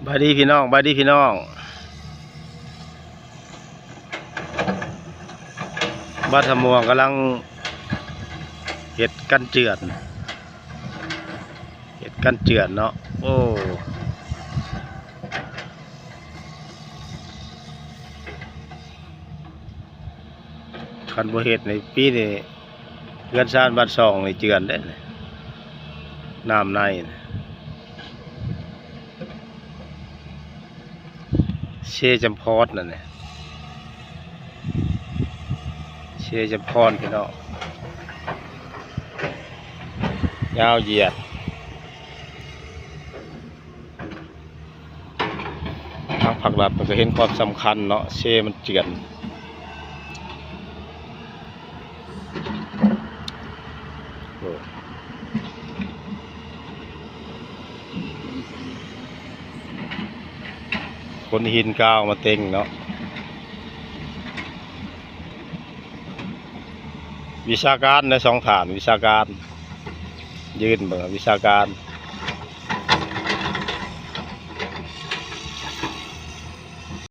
ບາຍດີພີ່ນ້ອງ ບາຍດີພີ່ນ້ອງ. ບ້ານທ່າມ່ວງກຳລັງເຮັດກັນເຈື່ອນ ເຮັດກັນເຈື່ອນເນາະ. ໂອ້ ຄັນບໍ່ເຮັດໃນປີນີ້ ເຮືອນຊານບ້ານຊ່ອງນີ້ເຈື່ອນເດ້ ນ້ຳໃນ ເຊຈຳພອນນັ້ນແຫຼະ ເຊຈຳພອນພີ່ນ້ອງ ຍາວຢຽດ. ທາງພາກລັດເພິ່ນກໍເຫັນຄວາມສຳຄັນເນາະ ເຊມັນເຈື່ອນ. ໂອ້ ຂົນຫີນກາວມາເຕັງເນາະ. ວິຊາການນະ ສອງທ່ານ ວິຊາການ ຢືນເບິ່ງ ວິຊາການ.